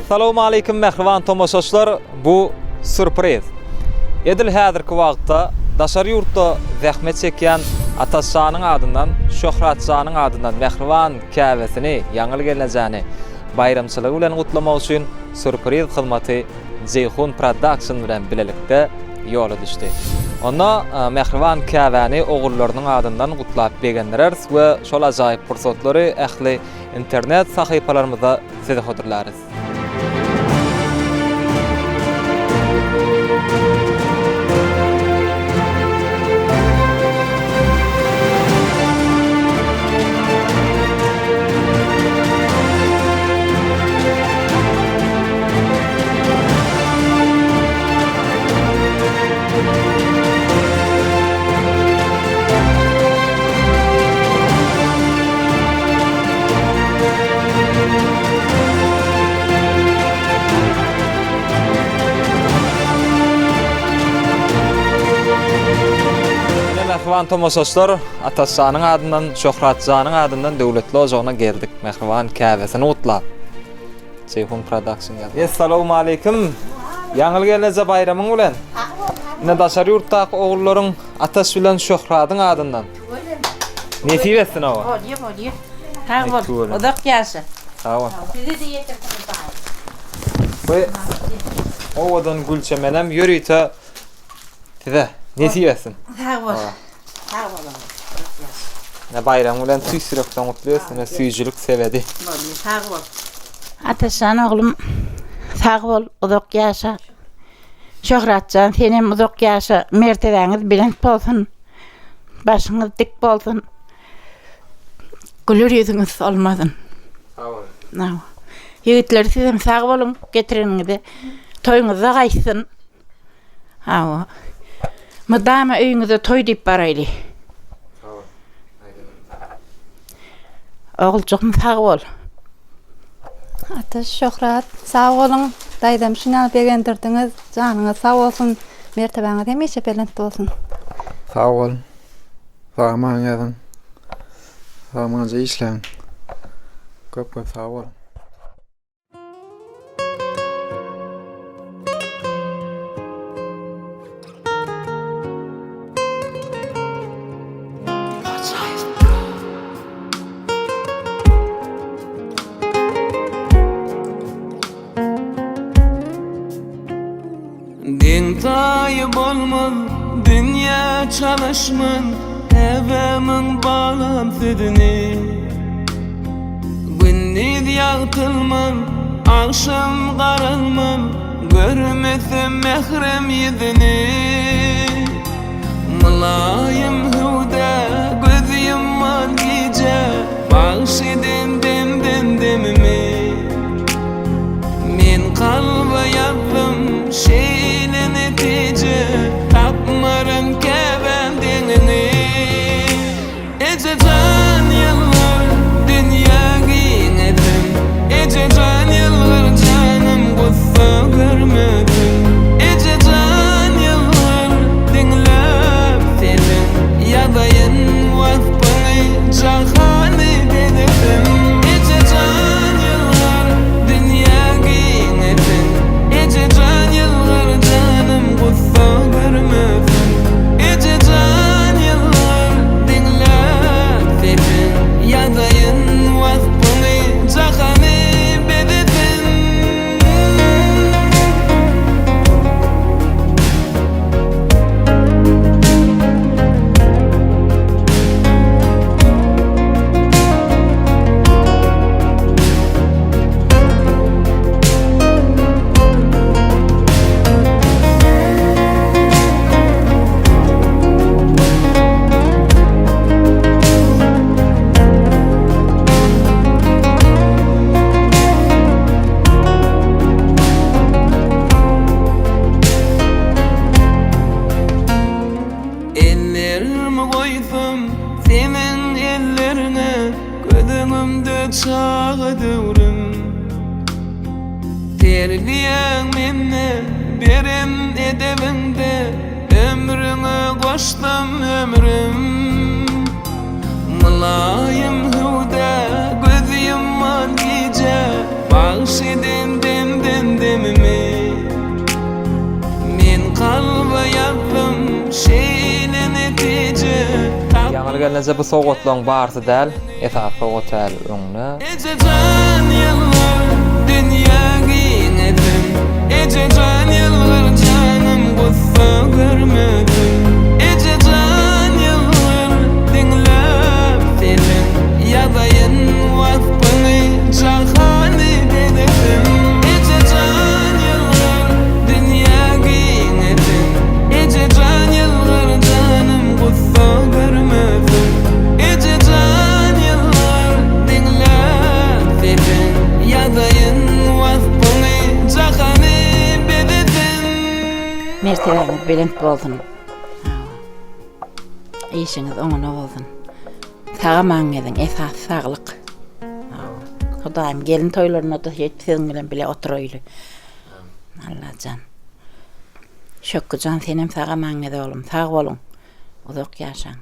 Essalawmaleýkim mähriban tomaşaçylar bu sürpriz. Edil häzirki wagtda daşary ýurtda zähmet çekýän Ataşjanyň adyndan Şöhratjanyň adyndan mähriban käbesini Ýaňyl gelnejäni baýramçylygy bilen gutlamak üçin sürpriz hyzmaty Jeýhun Production bilen bilelikde ýola düşdi. Onda mähriban käbäni ogullarynyň adyndan gutlap begendireris we şol ajaýyp pursatlary ähli internet sahypalarymyzda size hödürläris. Mähriban tomaşaçylar, Ataşjanyň adyndan, Şöhratjanyň adyndan Döwletli ojagyna geldik. Mähriban käbesini gutlap. Jeýhun Production ýazýar. Essalawmaleýkim. Ýaňyl gelneje baýramyň bilen. Ine daşary ýurtdaky ogullaryň Ataş bilen Şöhradyň adyndan. Nesip etsin oba. Bolýa bolýa. Sag bol. Uzak ýaşa. Sag bol. Size de ýetirsin Hudaý. Bu owadan gülçemenem ýörite size nesip etsin. Sag bol. Sag bol oglum. Ne baýram bilen tüýs ýürekden gutlaýas, ine süýjülik sebedi. Bolýa, sag bol. Ataşjan oglum, sag bol, uzak ýaşa. Şöhratjan, senem uzak ýaşa, mertebäňiz belent bolsun. Başyňyz dik bolsun. Güler ýüzüňiz solmasyn. Sag boluň. Ýigitler sizem sag boluň getireniňize. Toýuňyzda gaýtsyn. Hawa. Mydama öýüňize toý diýip baraýly. Sag bol. Oguljygym sag bol. Ataş Şöhrat sag boluň. Daýzam şuny begendirdiňiz. Janyňyz sag bolsun. Mertebäňiz hemişe belent bolsun. Sag bol. Sag-aman ýazyň. Sag-amanja işläň. Köp köp sag boluň. Deň-taýy bolmaz dünýä çalyşman Käbämiň balam sözüni Gündiz ýagtylman, agşam garalman Görmesem mährem ýüzüni Mylaýym hüwdä göz ýumman gije Bagş eden demden demimi Men kalba ýazdym şeýle netije Tapmaryn käbäm deňiňi Eje jan ýylgyr dünýä giňesin Eje jan ýylgyr janym gussa görmesin Eje jan ýylgyr diňläp sesiň Ýazaýyn waspyňy jahany bezesin Eje jan ýylgyr dünýä giňesin Eje jan ýylgyr janym gussa görmesin Eje jan ýylgyr diňläp sesiň Ýazaýyn waspyňy jahany bezesin. Ellerimi goýsam seniň elleriňe Göz öňümde çaga döwrüm Terbiýäň mende beren edebiňde Ömrüňe goşsam ömrüm Mylaýym hüwdä göz ýumman gije Bagş eden demde. Ogulnur gelneje bu sowgatlaryň barsy däl, esasy sowgat häli öňde. Ejejan ýylgyr dünýä giňesin Ejejan ýylgyr janym gussa görmesin Ejejan ýylgyr diňläp sesiň Ýazaýyn waspyňy jahany bezesin Ejejan ýylgyr dünýä giňesin Ejejan ýylgyr janym gussa görmesin Ejejan ýylgyr diňläp sesiň Ýazaýyn waspyňy jahany bezesin. Mertebäňiz belent bolsun. Işiňiz oňuna bolsun. Sag-aman geziň, esasy saglyk. Hudaýym gelin toýlarynda-da şeýdip siziň bilen bile oturaýly. Allajan. Şökgüjan senem sag-aman gez oglum. Sag boluň. Uzak ýaşaň.